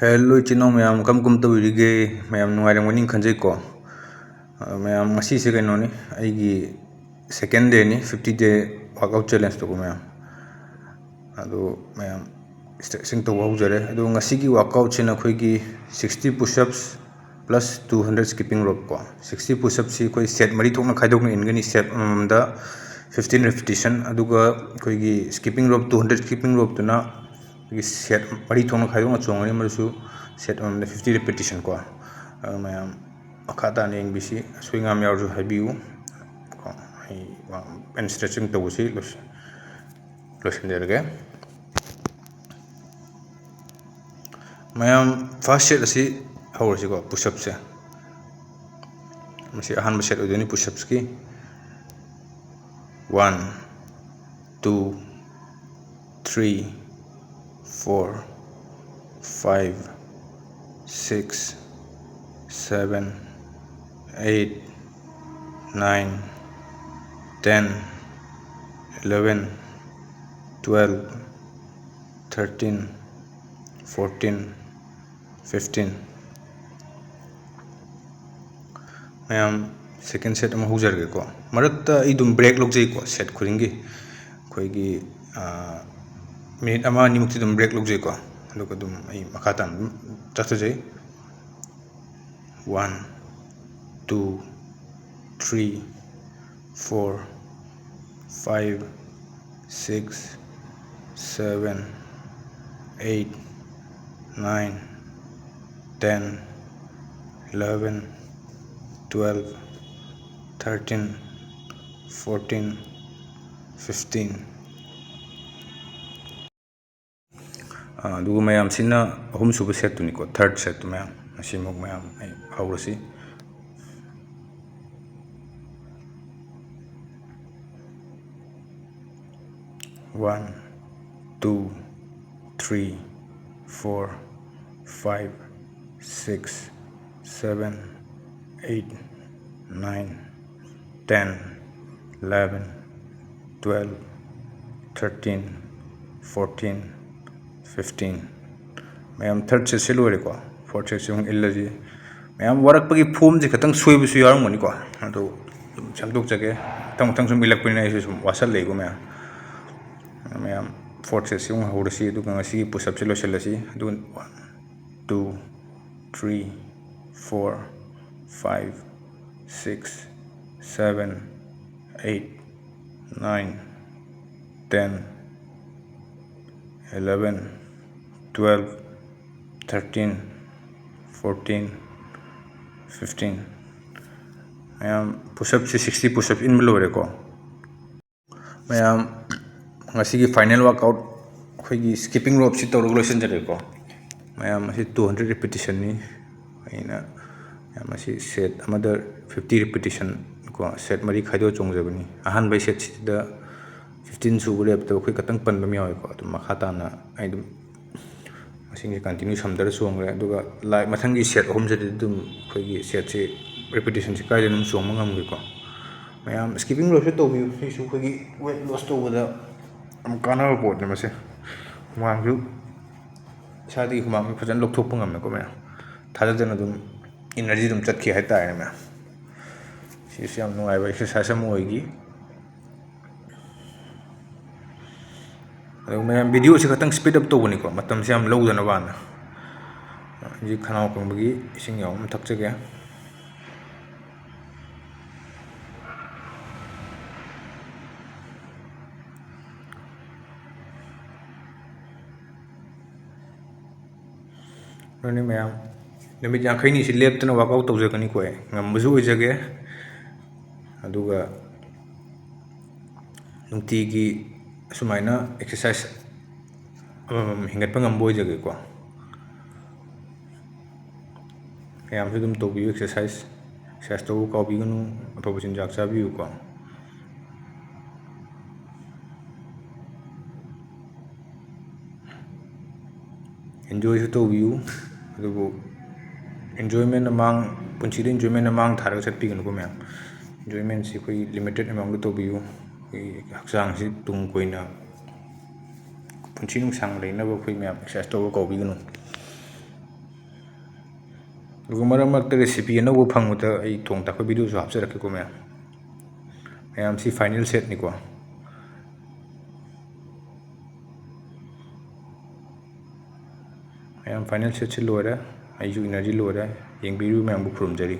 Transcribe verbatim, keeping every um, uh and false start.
Hello ꯏꯆꯤꯟ ꯏꯅꯥꯎ ꯃꯌꯥꯝ, ꯀꯔꯝ ꯀꯔꯝ ꯇꯧꯕꯤꯔꯤꯒꯦ? ꯃꯌꯥꯝ ꯅꯨꯡꯉꯥꯏꯔꯝꯒꯅꯤ ꯈꯟꯖꯩꯀꯣ꯫ ꯑ, ꯃꯌꯥꯝ, ꯉꯁꯤꯁꯦ ꯀꯩꯅꯣꯅꯤ, ꯑꯩꯒꯤ second dayꯅꯤ, fifty day workout challenge ꯇꯧꯕ ꯃꯌꯥꯝ꯫ ꯑꯗꯣ ꯃꯌꯥꯝ stretching ꯇꯧꯕ ꯍꯧꯖꯔꯦ꯫ ꯑꯗꯣ ꯉꯁꯤꯒꯤ workoutꯁꯤꯅ ꯑꯩꯈꯣꯏꯒꯤ sixty push-ups plus two hundred skipping rope ꯀꯣ꯫ Sixty push-upꯁꯤ ꯑꯩꯈꯣꯏ set ꯃꯔꯤ ꯊꯣꯛꯅ ꯈꯥꯏꯗꯣꯛꯅ ꯏꯟꯒꯅꯤ, set ꯑꯃꯃꯝꯗ fifteen repetition꯫ ꯑꯗꯨꯒ ꯑꯩꯈꯣꯏꯒꯤ skipping rope, two hundred skipping ropeꯇꯨꯅ ꯑꯩꯈꯣꯏꯒꯤ set ꯃꯔꯤ ꯊꯣꯛꯅ ꯈꯥꯏꯗꯣꯛꯅ ꯆꯣꯡꯒꯅꯤ, ꯃꯗꯨꯁꯨ set ꯑꯃꯃꯝꯗ fifty repetition ꯀꯣ꯫ ꯑꯗꯨ ꯃꯌꯥꯝ ꯃꯈꯥ ꯇꯥꯅ ꯌꯦꯡꯕꯤꯁꯤ, ꯑꯁꯣꯏ ꯑꯉꯥꯝ ꯌꯥꯎꯔꯁꯨ ꯍꯥꯏꯕꯤꯌꯨ ꯀꯣ꯫ ꯑꯩ ꯑꯩꯅ stretching ꯇꯧꯕꯁꯤ ꯂꯣꯏꯁ-, ꯂꯣꯏꯁꯤꯟꯖꯔꯒꯦ꯫ ꯃꯌꯥꯝ, first set ꯑꯁꯤ ꯍꯧꯔꯁꯤꯀꯣ, push-upꯁꯦ꯫ ꯃꯁꯤ ꯑꯍꯥꯟꯕ set ꯑꯣꯏꯗꯣꯏꯅꯤ push-upꯁꯀꯤ꯫ One, two, three, four, five, six, seven, eight, nine, ten, eleven, twelve, thirteen, fourteen, fifteen꯫ ꯃꯌꯥꯝ, second set ꯑꯃ ꯍꯧꯖꯔꯒꯦꯀꯣ꯫ ꯃꯔꯛꯇ ꯑꯩ ꯑꯗꯨꯝ break ꯂꯧꯖꯩꯀꯣ, set ꯈꯨꯗꯤꯡꯒꯤ꯫ ꯑꯩꯈꯣꯏꯒꯤ, ꯑꯥ, minute ꯑꯃ ꯑꯅꯤꯃꯨꯛꯇꯤ ꯑꯗꯨꯝ break ꯂꯧꯖꯩꯀꯣ꯫ ꯑꯗꯨꯒ ꯑꯗꯨꯝ ꯑꯩ ꯃꯈꯥ ꯇꯥꯅ ꯑꯗꯨꯝ ꯆꯠꯊꯖꯩ꯫ One, two, three, four, five, six, seven, eight, nine, ten, eleven, twelve, thirteen, fourteen, fifteen꯫ ꯑꯥ, ꯑꯗꯨꯒ ꯃꯌꯥꯝꯁꯤꯅ ꯑꯍꯨꯝꯁꯨꯕ setꯇꯨꯅꯤꯀꯣ, third setꯇꯨ ꯃꯌꯥꯝ꯫ ꯉꯁꯤꯃꯨꯛ ꯃꯌꯥꯝ ꯑꯩ ꯍꯧꯔꯁꯤ꯫ One, two, three, four, five, six, seven, eight, nine, ten, eleven, twelve, thirteen, fourteen, fifteen꯫ ꯃꯌꯥꯝ, ꯊꯥꯔꯠ ꯁꯦꯠꯁꯦ ꯂꯣꯏꯔꯦꯀꯣ꯫ Fort ꯁꯦꯠꯁꯦ ꯑꯃꯨꯛ ꯏꯜꯂꯁꯤ꯫ ꯃꯌꯥꯝ, ꯋꯥꯔꯛꯄꯒꯤ ꯐꯣꯝꯁꯦ ꯈꯤꯇꯪ ꯁꯣꯏꯕꯁꯨ ꯌꯥꯎꯔꯝꯒꯅꯤꯀꯣ, ꯑꯗꯣ ꯑꯗꯨꯝ ꯁꯦꯝꯗꯣꯛꯆꯒꯦ꯫ ꯃꯊꯪ ꯃꯊꯪ ꯁꯨꯝ ꯏꯜꯂꯛꯄꯅꯤꯅ ꯑꯩꯁꯨ ꯁꯨꯝ ꯋꯥꯁꯜꯂꯛꯏꯀꯣ ꯃꯌꯥꯝ꯫ ꯃꯌꯥꯝ, ꯐꯣꯔꯠ ꯁꯦꯠꯁꯦ ꯑꯃꯨꯛ ꯍꯧꯔꯁꯤ, ꯑꯗꯨꯒ ꯉꯁꯤꯒꯤ ꯄꯨꯁꯑꯞꯁꯦ ꯂꯣꯏꯁꯤꯜꯂꯁꯤ꯫ ꯑꯗꯨ two, three, four, five, six, seven, eight, nine, ten, eleven, twelve, thirteen, fourteen, fifteen. ꯃꯌꯥꯝ, ꯄꯨꯁꯑꯞꯁꯦ ꯁꯤꯛꯁꯇꯤ ꯄꯨꯁꯑꯞ ꯏꯟꯕ ꯂꯣꯏꯔꯦꯀꯣ꯫ ꯃꯌꯥꯝ, ꯉꯁꯤꯒꯤ ꯐꯥꯏꯅꯦꯜ ꯋꯥꯔꯛꯑꯥꯎꯠ ꯑꯩꯈꯣꯏꯒꯤ ꯁ꯭ꯀꯤꯞꯄꯤꯡ ꯔꯣꯞꯁꯤ ꯇꯧꯔꯒ ꯂꯣꯏꯁꯤꯟꯖꯔꯦꯀꯣ꯫ ꯃꯌꯥꯝ, ꯑꯁꯤ ꯇꯨ ꯍꯟꯗ꯭ꯔꯦꯠ ꯔꯤꯄꯤꯇꯤꯁꯟꯅꯤ꯫ ꯑꯩꯅ, ꯃꯌꯥꯝ, ꯑꯁꯤ ꯁꯦꯠ ꯑꯃꯗ ꯐꯤꯐꯇꯤ ꯔꯤꯄꯤꯇꯤꯁꯟ ꯀꯣ, ꯁꯦꯠ ꯃꯔꯤ ꯈꯥꯏꯗꯣꯛꯑ ꯆꯣꯡꯖꯕꯅꯤ꯫ ꯑꯍꯥꯟꯕꯒꯤ ꯁꯦꯠꯁꯤꯗ ꯐꯤꯐꯇꯤꯟ ꯁꯨꯕ ꯔꯦꯞꯇ ꯑꯩꯈꯣꯏ ꯈꯤꯇꯪ ꯄꯟꯕ ꯑꯃ ꯌꯥꯎꯋꯦꯀꯣ꯫ ꯑꯗꯨꯝ ꯃꯈꯥ ꯇꯥꯅ ꯑꯩ ꯑꯗꯨꯝ ꯃꯁꯤꯡꯁꯦ ꯀꯟꯇꯤꯅ꯭ꯌꯨ ꯁꯝꯊꯔ ꯆꯣꯡꯈ꯭ꯔꯦ꯫ ꯑꯗꯨꯒ ꯂꯥꯏ-, ꯃꯊꯪꯒꯤ ꯁꯦꯠ ꯑꯍꯨꯝꯁꯤꯗꯗꯤ ꯑꯗꯨꯝ ꯑꯩꯈꯣꯏꯒꯤ ꯁꯦꯠꯁꯦ ꯔꯤꯄꯤꯇꯤꯁꯟꯁꯦ ꯀꯥꯏꯗ ꯑꯗꯨꯝ ꯆꯣꯡꯕ ꯉꯝꯈꯤꯀꯣ꯫ ꯃꯌꯥꯝ, ꯁ꯭ꯀꯤꯞꯄꯤꯡ ꯔꯣꯞꯁꯨ ꯇꯧꯕꯤꯌꯨ꯫ ꯁꯤꯁꯨ ꯑꯩꯈꯣꯏꯒꯤ ꯋꯦꯠ ꯂꯣꯁ ꯇꯧꯕꯗ ꯌꯥꯝ ꯀꯥꯟꯅꯕ ꯄꯣꯠꯅꯦ ꯃꯁꯦ꯫ ꯍꯨꯃꯥꯡꯁꯨ, ꯏꯁꯥꯗꯒꯤ ꯍꯨꯃꯥꯡꯁꯨ ꯐꯖꯅ ꯂꯧꯊꯣꯛꯄ ꯉꯝꯃꯦꯀꯣ ꯃꯌꯥꯝ꯫ ꯊꯥꯖꯗꯅ ꯑꯗꯨꯝ ꯏꯅꯔꯖꯤ ꯑꯗꯨꯝ ꯆꯠꯈꯤ ꯍꯥꯏꯇꯥꯔꯦꯅꯦ ꯃꯌꯥꯝ꯫ ꯁꯤꯁꯨ ꯌꯥꯝ ꯅꯨꯡꯉꯥꯏꯕ ꯑꯦꯛꯁꯔꯁꯥꯏꯁ ꯑꯃ ꯑꯣꯏꯈꯤ꯫ ꯑꯗꯨꯒ ꯃꯌꯥꯝ, ꯚꯤꯗꯤꯑꯣꯁꯦ ꯈꯛꯇꯪ ꯁ꯭ꯄꯤꯗ ꯑꯞ ꯇꯧꯕꯅꯤꯀꯣ, ꯃꯇꯝꯁꯦ ꯌꯥꯝ ꯂꯧꯗꯅꯕꯅ꯫ ꯍꯧꯖꯤꯛ ꯈꯅꯥꯎ ꯀꯪꯕꯒꯤ ꯏꯁꯤꯡ ꯌꯥꯎꯝ ꯑꯃ ꯊꯛꯆꯒꯦ꯫ ꯑꯗꯨꯅꯤ ꯃꯌꯥꯝ, ꯅꯨꯃꯤꯠ ꯌꯥꯡꯈꯩꯅꯤꯁꯤ ꯂꯦꯞꯇꯅ ꯋꯥꯔꯛꯑꯥꯎꯠ ꯇꯧꯖꯒꯅꯤꯀꯣ ꯑꯩ꯫ ꯉꯝꯕꯁꯨ ꯑꯣꯏꯖꯒꯦ, ꯑꯗꯨꯒ ꯅꯨꯡꯇꯤꯒꯤ ꯑꯁꯨꯃꯥꯏꯅ ꯑꯦꯛꯁꯔꯁꯥꯏꯁ ꯑꯃꯃꯝ ꯍꯦꯟꯒꯠꯄ ꯉꯝꯕ ꯑꯣꯏꯖꯒꯦꯀꯣ꯫ ꯃꯌꯥꯝꯁꯨ ꯑꯗꯨꯝ ꯇꯧꯕꯤꯌꯨ ꯑꯦꯛꯁꯔꯁꯥꯏꯁ꯫ ꯑꯦꯛꯁꯔꯁꯥꯏꯁ ꯇꯧꯕ ꯀꯥꯎꯕꯤꯒꯅꯨ, ꯑꯐꯕ ꯆꯤꯟꯖꯥꯛ ꯆꯥꯕꯤꯌꯨꯀꯣ꯫ ꯑꯦꯟꯖꯣꯏꯁꯨ ꯇꯧꯕꯤꯌꯨ, ꯑꯗꯨꯕꯨ ꯑꯦꯟꯖꯣꯏꯃꯦꯟꯅ ꯃꯥꯡ-, ꯄꯨꯟꯁꯤꯗ ꯑꯦꯟꯖꯣꯏꯃꯦꯟꯅ ꯃꯥꯡ ꯊꯥꯔꯒ ꯆꯠꯄꯤꯒꯅꯨꯀꯣ ꯃꯌꯥꯝ꯫ ꯑꯦꯟꯖꯣꯏꯃꯦꯟꯁꯤ ꯑꯩꯈꯣꯏ ꯂꯤꯃꯤꯇꯦꯠ ꯑꯦꯃꯥꯎꯟꯗ ꯇꯧꯕꯤꯌꯨ꯫ ꯑꯩꯈꯣꯏꯒꯤ ꯍꯛꯆꯥꯡꯁꯤ ꯇꯨꯡ ꯀꯣꯏꯅ ꯄꯨꯟꯁꯤ ꯅꯨꯡꯁꯥꯡꯅ ꯂꯩꯅꯕ ꯑꯩꯈꯣꯏ ꯃꯌꯥꯝ ꯑꯦꯛꯁꯔꯁꯥꯏꯁ ꯇꯧꯕ ꯀꯥꯎꯕꯤꯒꯅꯨ꯫ ꯑꯗꯨꯒ ꯃꯔꯛ ꯃꯔꯛꯇ recipe ꯑꯅꯧꯕ ꯐꯪꯕꯗ ꯑꯩ ꯊꯣꯡ ꯊꯥꯛꯄ videoꯁꯨ ꯍꯥꯞꯆꯔꯛꯀꯦꯀꯣ ꯃꯌꯥꯝ꯫ ꯃꯌꯥꯝ, ꯁꯤ final setꯅꯤꯀꯣ꯫ ꯃꯌꯥꯝ, final setꯁꯤ ꯂꯣꯏꯔꯦ꯫ ꯑꯩꯁꯨ energy ꯂꯣꯏꯔꯦ꯫ ꯌꯦꯡꯕꯤꯔꯤꯕ ꯃꯌꯥꯝꯕꯨ ꯈꯨꯔꯨꯝꯖꯔꯤ꯫